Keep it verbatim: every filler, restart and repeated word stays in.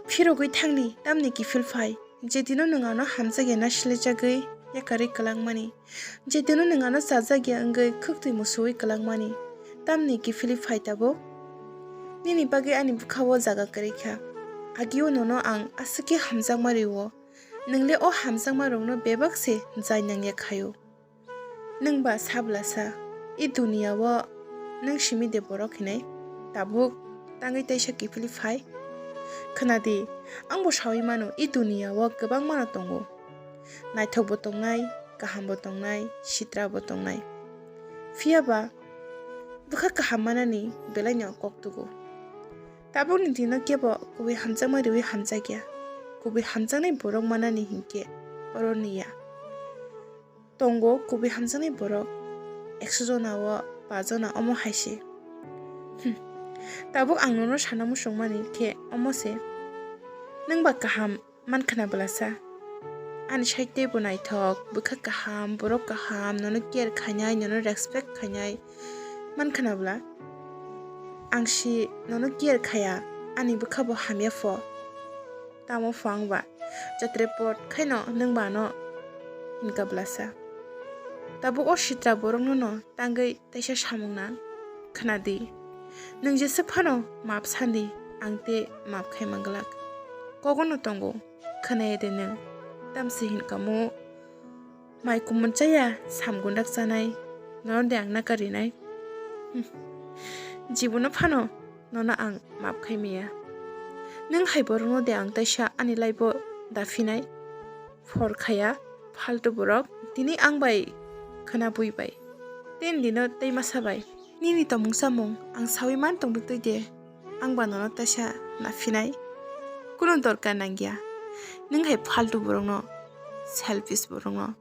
Phirogwi thangni tamni kiphil phai, je dino nwng ano hamjakya na silichagwi yakarwi kwlangmani, je dino nwng ano chajakya wngwi khwktwi musuwi kwlangmani, tamni kiphilwi phai tabuk. Nini bagwi ani bwkha-o jaga kwrwi kha. Agio nono ang aswk khe hamjakma rw-o. Nwng le o hamjakma rokno bebak se jai nangya khaio. Nwng ba sa bwlasa, i duniya-o nwng simi de borok hinwi tabuk tangwi teisa kiphilwi phai? Khna di, ang bo saui mano, i duniya-o kwbangma no tongo. Naithok bo tongnai, kaham bo tongnai, sitra bo tongnai. Phiya ba bwkha kaham manani belai no kok tugo. Tabukni dino kebo kubui hamjakma riui hamjakya. Kubui hamjaknai borok manani hinkhe oro niya. Tongo kubui hamjaknai borok ekso jona-o ba jona omo hai se. Hmm. Tabuk ang nono sana muchungmani khe omo se. Nwng ba kaham man khna bwlasa. Ani side tei bo naithok, bwkha kaham, borok kaham, nono care khainai, nono respect khainai man khna bwla. Ang si nono care khaya, ani bwkha bo hamya pho. Tamo pho ang ba. Jatre pot khaino nwng ba ano hinkha bwlasa. Tabuk o sitra borokno no tangwi teisa samung nang khna di. Nwng jesa phano map san di, ang te map khai manglak. Kogono tongo, khwnaya de nwng? Tamsi hinkamo mai kumun chaya, samgundak chanai, nono de ang nakarinai? Hmm. Jibono phano nono ang map khai maya. Nwng hai borokno de ang teisa ani life-o da phinai? Phor khaya, phaltu borok, tini ang bai khwna bui bai. Ten dino tei masa bai. Nini tomung samung ang saui man tongdo twi de, ang ba nono teisa na phinai? Kunu dorkar nangya. Nwng hai phaltu borokno, selfish borokno